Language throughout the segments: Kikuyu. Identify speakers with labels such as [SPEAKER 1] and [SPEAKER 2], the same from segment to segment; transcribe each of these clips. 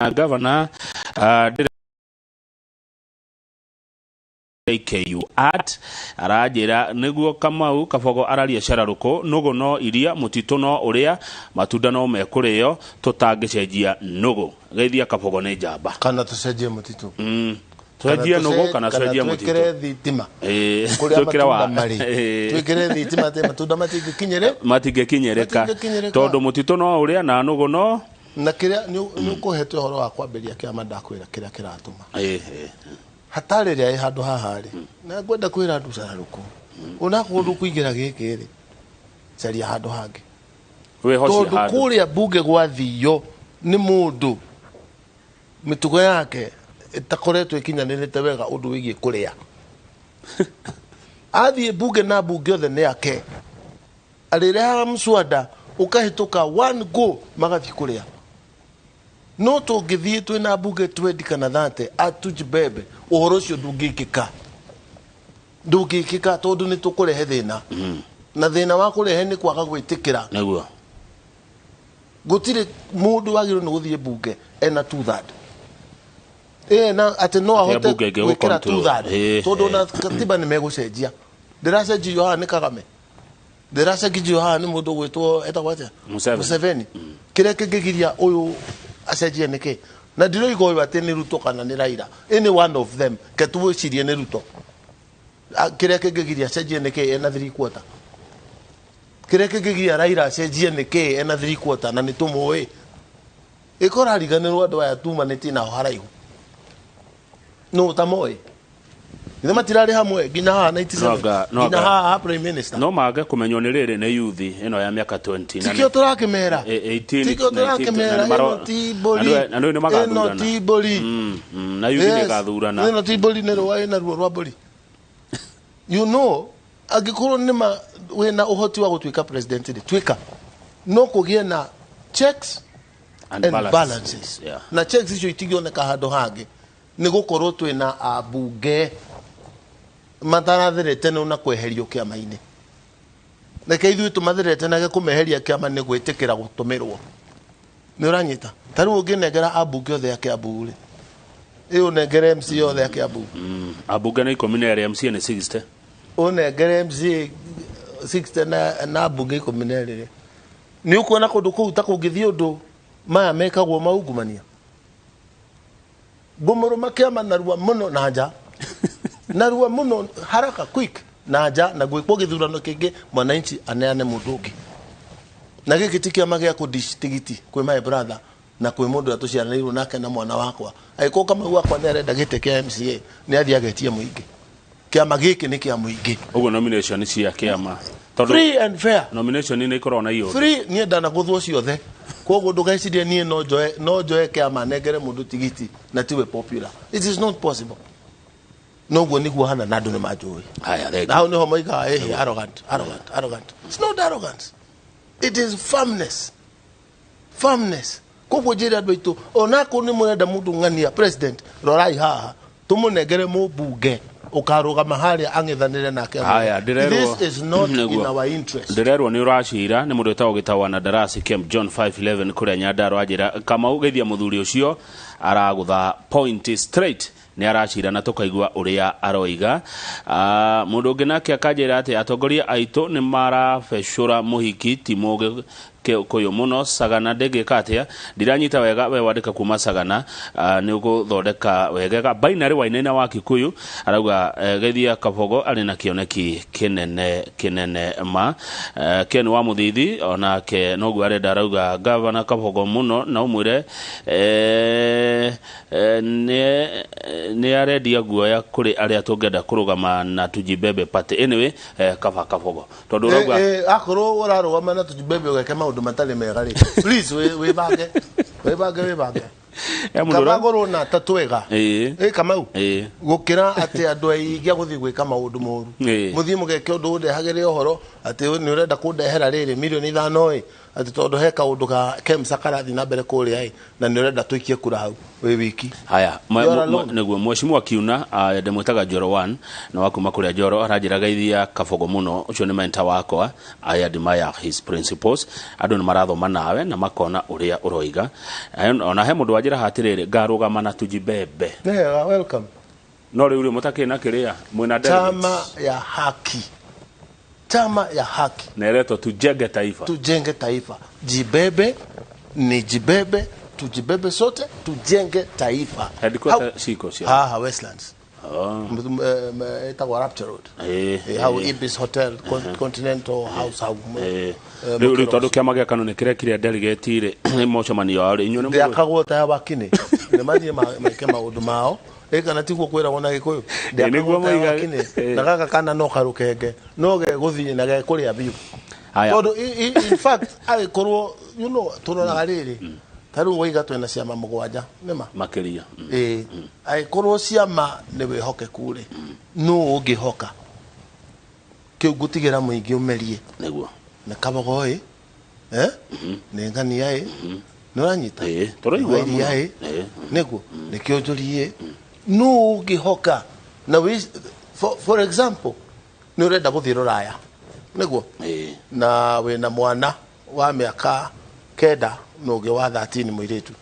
[SPEAKER 1] Governor KU at aranjĩra nĩguo Kamau Kabogo araria cararũkũ nũgũ no iria mũtitũ no ũrĩa matunda no mekũrĩo tũtangĩcenjia nũgũ. Geithia Kabogo nĩ njamba.
[SPEAKER 2] Kana tucenjie mũtitũ.
[SPEAKER 1] Twenjie nũgũ kana twenjie mũtitũ.
[SPEAKER 2] Twĩkĩre thitima
[SPEAKER 1] Ĩĩ,
[SPEAKER 2] kũrĩa
[SPEAKER 1] twĩkĩre wa-
[SPEAKER 2] matunda marĩ.
[SPEAKER 1] Ĩĩ.
[SPEAKER 2] Twĩkĩre thitima atĩ matunda matingĩkinyĩrĩ
[SPEAKER 1] matingĩkinyĩrĩka
[SPEAKER 2] Matingĩkinyĩrĩka.
[SPEAKER 1] tondũ mũtitũ no ũrĩa na nũgũ no
[SPEAKER 2] na kĩrĩa nĩ ũkũhete ũhoro wa kwambĩrĩria kĩama, ndakwĩra kĩrĩa kĩratũma
[SPEAKER 1] Ĩĩ, ĩĩ.
[SPEAKER 2] hatarĩ ĩrĩa ĩ handũ haha rĩ, na ngwenda kwĩra andũ cararũkũ onakorwo ndũkũingĩra gĩkĩ rĩ, caria handũ hangĩ.
[SPEAKER 1] Wĩhocie
[SPEAKER 2] tondũ
[SPEAKER 1] handũ.
[SPEAKER 2] Kũrĩa mbunge gwathio nĩ mũndũ mĩtugo yake ĩtakoretwo ĩkinyanĩrĩte wega ũndũ wĩgiĩ kũrĩa athiĩ mbunge na mbunge othe nĩ ake arĩrehaga mswada ũkahĩtũka one go, magathiĩ kũrĩa. No tũngĩthiĩ twĩna mbunge 20 kana 30 atujibebe, ũhoro ũcio ndũngĩkĩka, ndũngĩkĩka tondũ nĩ tũkũrehe thĩna, na thĩna wa kũrehe nĩ kwaga gwĩtĩkĩra. Gũtirĩ mũndũ wagĩrĩirwo nĩ gũthiĩ mbunge ena two third ena atĩ no ahote
[SPEAKER 1] mbunge ĩngĩ
[SPEAKER 2] gwĩkĩra
[SPEAKER 1] gũ-control.
[SPEAKER 2] two third, tondũ ona katiba nĩ megũcenjia. Ndĩracenjirio haha nĩ Kagame, ndĩracenjirio haha nĩ mũndũ ũgwĩtwo etagwo atĩa?
[SPEAKER 1] Museveni.
[SPEAKER 2] Museveni. Kĩrĩa kĩngĩgiria ũyũ acenjie nĩ kĩ? Na ndiroiga ũyũ atĩ nĩ Ruto kana nĩ Raila, any one of them, ke tuwĩcirie nĩ Ruto. Kĩrĩa kĩngĩgiria acenjie nĩ kĩ ena three quarter? Kĩrĩa kĩngĩgiria Raila acenjie nĩ kĩ ena three quarter? Na nĩ tũmũĩ ĩkorariganĩrwo andũ aya tumanĩtie nao haraihu nũ ũtamoĩ? Ithe matirarĩ hamwe nginya haha 97
[SPEAKER 1] No
[SPEAKER 2] nginya
[SPEAKER 1] anga-
[SPEAKER 2] haha prime minister.
[SPEAKER 1] No mage kũmenywo nĩ rĩrĩ nĩ youth ĩno ya mĩaka 20 na
[SPEAKER 2] Tikio tũrakĩmera.
[SPEAKER 1] 18,
[SPEAKER 2] Tikio
[SPEAKER 1] 19,
[SPEAKER 2] tũrakĩmera.
[SPEAKER 1] na nĩ maro-
[SPEAKER 2] Ĩno ti mbũri.
[SPEAKER 1] na nĩ
[SPEAKER 2] Ĩno
[SPEAKER 1] magathurana.
[SPEAKER 2] ti mbũri.
[SPEAKER 1] Na youth nĩ ĩgathurana.
[SPEAKER 2] Ĩno ti mbũri, nĩ rũa ĩna ruo rwa mbũri. Angĩkorwo nĩma wĩna ũhoti wa gũtuĩka president rĩ, tuĩka, no kũgĩe na checks
[SPEAKER 1] and
[SPEAKER 2] and
[SPEAKER 1] balances.
[SPEAKER 2] Balances. Na checks icio itingĩoneka handũ hangĩ nĩ gũkorwo twĩna ambunge matarathirĩte nĩ na kweherio kĩama-inĩ. Reke ithuĩ tũmathirĩte nage kũmeheria kĩama nĩ gwĩtĩkĩra gũtũmĩrwo. Nĩ ũranyita? Ta rĩu ũngĩnengera ambunge othe a Kĩambu rĩ, ĩ ũnengere MCA othe a Kĩambu.
[SPEAKER 1] Ambunge nĩ 12, MCA nĩ 60.
[SPEAKER 2] Ũnengere MCA 60 na ambunge 12 rĩ, nĩ ũkuona kũndũ kũu ta kũngĩthiĩ ũndũ maya mekagwo maungumania. Ngũmũrũma kĩama narua mũno na nja, narua mũno, haraka, quick, na nja, na gwĩkwo gĩthurano kĩngĩ, mwananchi aneane mũndũ ũngĩ. Na gĩkĩ ti kĩama gĩa kũdish tigiti kwĩ my brother na kwĩ mũndũ ũrĩa tũciaranĩirwo nake na mwana wakwa. Angĩkorwo Kamau wakwa nĩ arenda gĩtĩ kĩa MCA, nĩ athiĩ agetie mũingĩ. Kĩama gĩkĩ nĩ kĩa mũingĩ.
[SPEAKER 1] Ũguo nomination cia kĩama tondũ
[SPEAKER 2] Free and fair.
[SPEAKER 1] Nomination nĩ ikoragwo na iũndũ.
[SPEAKER 2] Free. Niĩ ndanagũthwo ciothe, koguo ndũgecirie niĩ no njoe kĩama nengere mũndũ tigiti na tiwe popular. It is not possible. Noguo nĩguo hana na andũ nĩ manjũĩ.
[SPEAKER 1] Haya, thank
[SPEAKER 2] Na hau nĩho moigaga ĩhĩ, arrogant, arrogant, arrogant. It's not arrogance, it is firmness, firmness. Koguo njĩre andũ aitũ, onakorwo nĩ mũrenda mũndũ ng'ania president, rorai haha tũmũnengere mũmbunge ũkarũgama harĩa ang'ethanĩre nake.
[SPEAKER 1] Haya, ndĩrerwo
[SPEAKER 2] This is not in
[SPEAKER 1] Nĩguo.
[SPEAKER 2] our interest.
[SPEAKER 1] Ndĩrerwo nĩ ũracira nĩ mũndũ wĩtagwo Gĩtawa na Darasi Kem John 511 kũrĩa Nyandarua. Anjĩra, Kamau, geithia mũthuri ũcio aragũtha point straight, nĩ aracira na tũkaigua ũrĩa aroiga. Mũndũ ũngĩ nake akanjĩra atĩ atongoria aitũ nĩ marabecũra mũhiki ti mũgĩ kũyũ mũno. Sagana ndĩngĩka atĩa? Ndiranyita wega we wandĩka kuma Sagana. Nĩ ũgũthondeka wegega. Binary Wainaina wa Kikuyu arauga geithia Kabogo, arĩ na kĩoneki kĩnene kĩnene ma. Ken wa Mũthithi onake noguo arenda, arauga gavana Kabogo mũno na ũmwĩre nĩ arendia guoya kũrĩ arĩa tũngĩenda kũrũgama na Tujibebe party. Anyway, kaba Kabogo tondũ ũrauga
[SPEAKER 2] Akorwo ũrarũgama na Tujibebe ũgeke maũndũ matarĩ mega rĩ, please wĩbange, wĩbange, wĩbange.
[SPEAKER 1] Mũndũ
[SPEAKER 2] Kaba ngorwo na ta twega. Ĩ Kamau, gũkĩra atĩ andũ aingĩ a gũthiĩ gwĩka maũndũ moru. Mũthiĩ mũgeke ũndũ ũndehagĩre ũhoro atĩ nĩ ũrenda kũndehera rĩrĩ 5 milioni ĩ. Atĩ tondũ he kaũndũ ka KEMSA karathiĩ na mbere kũrĩa ĩ, na nĩ ũrenda tũikie kura hau wĩ wiki.
[SPEAKER 1] Haya.
[SPEAKER 2] You are alone.
[SPEAKER 1] Niguo mheshimiwa Kiuna, ndĩmwĩtaga Njoro 1 na wa kuma kũrĩa Njoro, aranjĩra geithia Kabogo mũno, ũcio nĩ mentor wakwa. I admire his principles. Andũ nĩ marathoma nawe na makona ũrĩa ũroiga. Ona he mũndũ wanjĩra hatĩrĩrĩ, ngarũgama na tujibebe.
[SPEAKER 2] Nĩ wega, welcome.
[SPEAKER 1] No rĩu rĩ mũtakĩrĩ na kĩrĩa mwĩna
[SPEAKER 2] Chama
[SPEAKER 1] delegates.
[SPEAKER 2] ya haki, chama ya haki.
[SPEAKER 1] Na ĩretwo Tujenge Taifa.
[SPEAKER 2] Tujenge taifa. Jibebe ni jibebe, tujibebe sote, tujenge taifa.
[SPEAKER 1] Headquarter ciko cia
[SPEAKER 2] Haha Westlands.
[SPEAKER 1] Oh.
[SPEAKER 2] Ĩtagwo Rapture Road. Hau Ibis Hotel, Continental House hau.
[SPEAKER 1] Rĩu tondũ kĩama gĩa KANU nĩ kĩrekire delegate rĩ mũcemanio wao rĩ, inyuĩ nĩ
[SPEAKER 2] Ndĩakagwo ta ya wakini nĩ mathiĩ meke maũndũ mao. Ĩ, kana tiguo kwĩragwo na Gĩkũyũ?
[SPEAKER 1] Nĩguo
[SPEAKER 2] Ndĩakagwo ta ya
[SPEAKER 1] moigaga.
[SPEAKER 2] wakini na gaka kana no karũkenge no gegũthiĩ na gekũrĩa biũ.
[SPEAKER 1] Haya.
[SPEAKER 2] Tondũ in fact agĩkorwo tũroraga rĩrĩ, ta rĩu waiga twĩna ciama 7 nĩma
[SPEAKER 1] makĩria.
[SPEAKER 2] Ĩĩ, angĩkorwo ciama nĩ wĩhokeku rĩ, nũ ũngĩhoka kĩu? Ngũtigĩra mũingĩ ũmerie.
[SPEAKER 1] Nĩguo.
[SPEAKER 2] Nĩ Kabogo ĩ, eh? Nĩ ng'ania ĩ, nĩ ũranyita?
[SPEAKER 1] Ĩĩ, tũraigua
[SPEAKER 2] Nĩ Wairia ĩ,
[SPEAKER 1] mũno. Ĩĩ.
[SPEAKER 2] Nĩguo nĩ Kĩonjori ĩ, nũ ũngĩhoka? Na for example, nĩ ũrenda gũthiĩ rũraya, nĩguo? Na wĩna mwana wa mĩaka 9 na ũngĩ wa 13 mũirĩtu.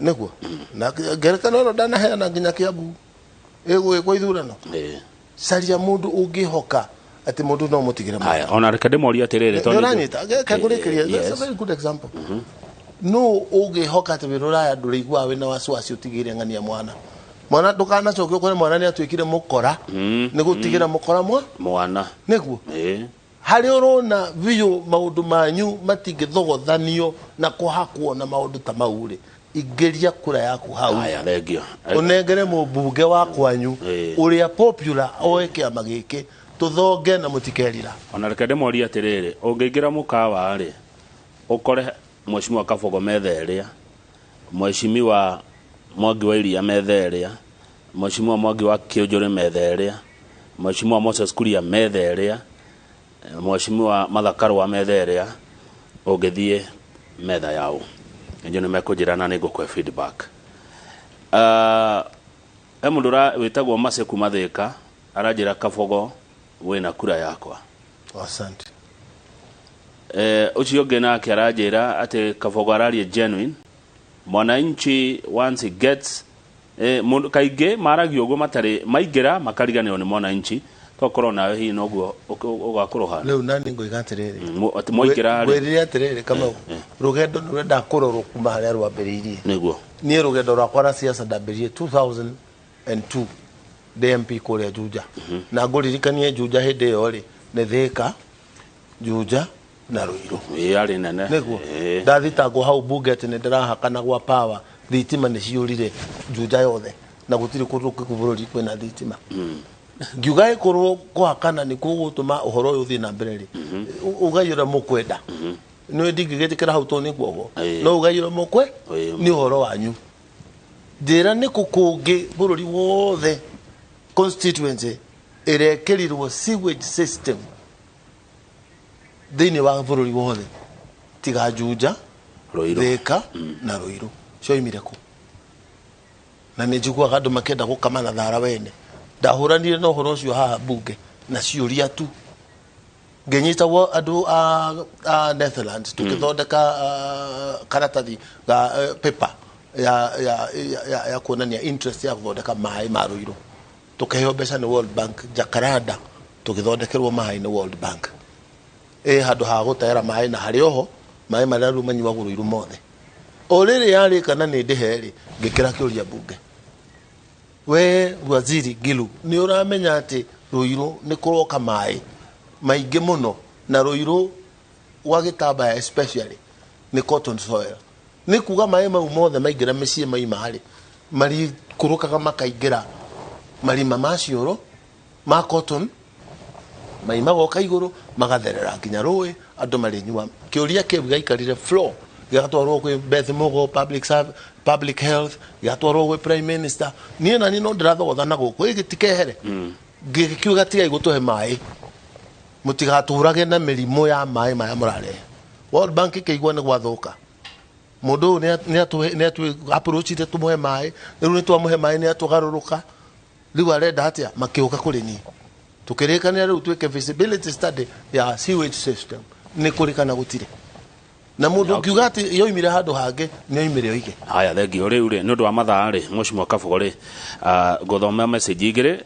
[SPEAKER 2] Nĩguo na ngerekano ĩno ndanaheana nginya Kĩambu ĩgwĩkwo ithurano. Caria mũndũ ũngĩhoka atĩ mũndũ no mũtigĩre mwana.
[SPEAKER 1] Haya, ona reke ndĩmorie atĩrĩrĩ,
[SPEAKER 2] Nĩ ũranyita? Kengũrĩkĩria. That's a very good example. No ũngĩhoka atĩ wĩ rũraya ndũrĩiguaga wĩna wasiwasi ũtigĩire ng'ania mwana, mwana ndũkanacoke ũkore mwana nĩ atuĩkire mũkora nĩ gũtigĩra mũkora mwa
[SPEAKER 1] mwana.
[SPEAKER 2] Nĩguo harĩa ũrona biũ maũndũ manyu matingĩthogothanio na kũhakwo na maũndũ ta mau rĩ, ingĩria kura yaku hau.
[SPEAKER 1] Haya, thengio.
[SPEAKER 2] Ũnengere mũmbunge wa kwanyu ũrĩa popular oe kĩama gĩkĩ, tũthonge na mũtikerira.
[SPEAKER 1] Ona reke ndĩmorie atĩrĩrĩ, ũngĩingĩra mũkawa rĩ, ũkore mheshimiwa Kabogo metha ĩrĩa, mheshimiwa Mwangi wa Iria metha ĩrĩa, mheshimiwa Mwangi wa Kĩũnjũrĩ metha ĩrĩa, mheshimiwa Moses Kuria metha ĩrĩa, mheshimiwa Martha Karũa metha ĩrĩa, ũngĩthiĩ metha yao inyuĩ nĩ mekũnjĩra na nĩ ngũkũhe feedback. He mũndũ wĩtagwo Mace kuma Thĩka aranjĩra, Kabogo, wĩna kura yakwa.
[SPEAKER 2] Asante.
[SPEAKER 1] Ũcio ũngĩ nake aranjĩra atĩ Kabogo araria genuine mwananchi once he gets mũndũ kaingĩ maragia ũguo matarĩ maingĩra makariganĩrwo nĩ mwananchi. Tokorwo nawe hihi noguo ũgakorwo hana.
[SPEAKER 2] Rĩu nani ngoiga atĩrĩrĩ,
[SPEAKER 1] Atĩ mwaingĩra rĩ
[SPEAKER 2] ngwĩrire atĩrĩrĩ, Kamau, rũgendo nĩ rwendaga kũrorwo kuma harĩa rwambĩrĩirie. Niĩ rũgendo rwakwa na siasa ndambĩrĩirie 2002 ndĩ MP kũrĩa Juja, na ngũririkanie Juja hĩndĩ ĩyo rĩ nĩ Thĩka, Juja na Ruiru.
[SPEAKER 1] Ĩ yarĩ nene.
[SPEAKER 2] Nĩguo ndathitangwo hau bunge atĩ nĩ ndĩrahakana gwa power, thitima nĩ ciũrire Juja yothe na gũtirĩ kũndũ kũngĩ bũrũri kwĩna thitima. Ngiuga ĩkorwo kũhakana nĩ gũgũtũma ũhoro ũyũ ũthiĩ na mbere rĩ, ugai ũrĩa mũkwenda. Nĩ ndingĩgĩtĩkĩra hau tondũ nĩ kuohwo, no ugai ũrĩa mũkwe nĩ ũhoro wanyu. Njĩra nĩ kũ kũngĩ bũrũri wothe constituency ĩrekĩrirwo sewage system thĩinĩ wa bũrũri wothe tiga Juja,
[SPEAKER 1] Ruiru.
[SPEAKER 2] Thĩka na Ruiru? Cioimire kũ? Na nĩ njiguaga andũ makĩenda gũkama na thara wene. Ndahũranire na ũhoro ũcio haha bunge na ciũria tu, ngĩnyita andũ a Netherlands tũgĩthondeka karatathi ga paper ya kuonania interest ya gũthondeka maĩ ma Ruiru. Tũkĩheo mbeca nĩ World Bank Jacaranda, tũgĩthondekerwo maĩ nĩ World Bank ĩ handũ ha gũtera maĩ, na harĩ oho maĩ marĩa rĩu manyuagwo Ruiru mothe. O rĩrĩ yarĩka na nĩ ndĩhe rĩ, ngĩkĩra kĩũria bunge, we waziri Ngilu, nĩ ũramenya atĩ Ruiru nĩ kũroka maĩ maingĩ mũno, na Ruiru gwa gĩtambaya especially nĩ cotton soil, nĩ kuga maĩ mau mothe maingĩra mĩciĩ maima rĩ, marikũrũkaga makaingĩra marima ma cioro ma cotton, mai magoka igũrũ magatherera nginya rũĩ andũ marĩnyua. Kĩũria kĩu gĩaikarire floor, gĩgatwarwo kwĩ Beth Mugo, public health, gĩgatwarwo gwĩ prime minister. Niĩ nani no ndĩrathogothana gũkũ ĩ gĩtikehere, ngĩkiuga tigai gũtũhe maĩ. Mũtigatũrage na mĩrimũ ya maĩ maya mũrarehe. World Bank ĩkĩigua nĩ gwathũka. Mũndũ ũyũ nĩ atũ approachire tũmũhe maĩ, rĩu nĩ twamũhe maĩ nĩ atũgarũrũka. Rĩu arenda atĩa? Makĩũka kũrĩ niĩ. Tũkĩrĩkanĩra rĩu twĩke feasibility study ya sewage system. Nĩ kũrĩ kana gũtirĩ. Na mũndũ ũngiuga atĩ yoimire handũ hangĩ, nĩ oimire oige.
[SPEAKER 1] Haya, thengio. Rĩu rĩ, nĩ ũndũ wa mathaa rĩ, Mheshimiwa Kabogo rĩ, ngũthoma message igĩrĩ,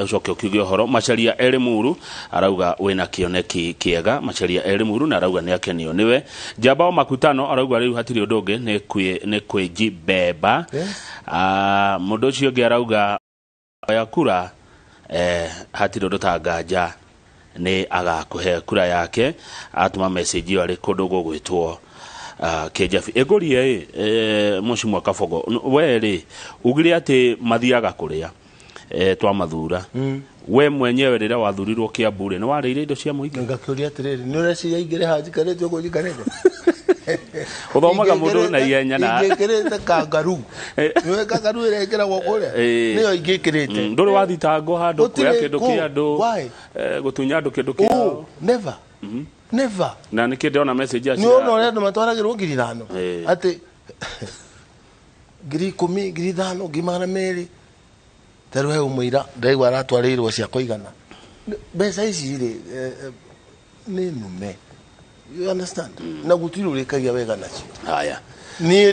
[SPEAKER 1] ũcoke ũkiuge ũhoro. Macharia Eri Muru arauga wĩna kĩoneki kĩega. Macharia Eri Muru na arauga nĩ akenio nĩwe. Njamba wa Makutano arauga rĩu hatirĩ ũndũ ũngĩ nĩ kwĩjibeba.
[SPEAKER 2] Yes.
[SPEAKER 1] Mũndũ ũcio ũngĩ arauga oya kura, hatirĩ ũndũ ta nganja nĩ agakũhe kura yake. Atũma message ĩyo arĩ kũndũ gũgwĩtwo Kĩnjabi. Ĩngũrie ĩ, Mheshimiwa Kabogo, we rĩ ugire atĩ mathiaga kũrĩa twamathura. We mwenyewe rĩrĩa wathurirwo Kiambu rĩ, nĩ warĩire indo cia mũingĩ?
[SPEAKER 2] Ngakĩũria atĩrĩrĩ, nĩ ũreciria ingĩrĩ haha njikarĩte ũguo njikarĩte?
[SPEAKER 1] Ũthomaga mũndũ na ihenya na
[SPEAKER 2] ingĩkĩrĩte kangaru. Nĩũĩ kangaru ĩrĩa ĩkĩragwo kũrĩa? Nĩyo ingĩkĩrĩte.
[SPEAKER 1] Ndũrĩ wathitangwo handũ kuoya
[SPEAKER 2] Gũtirĩ
[SPEAKER 1] kĩndũ
[SPEAKER 2] kũ.
[SPEAKER 1] kĩa andũ?
[SPEAKER 2] Why?
[SPEAKER 1] Gũtunya andũ kĩndũ kĩao?
[SPEAKER 2] Oh, never. Never.
[SPEAKER 1] Na nĩkĩ ndĩrona message ya
[SPEAKER 2] Nĩ ũrona ũrĩa andũ matwaragĩrwo 5,000? Atĩ 10,000, 5,000, 200,000. Ta rĩu he ũmwe ira ndaigua aratwarĩirwo cia kũigana. Mbeca ici rĩ, nĩ nume. You understand? Na gũtirĩ ũrĩkagia wega nacio.
[SPEAKER 1] Haya.
[SPEAKER 2] Niĩ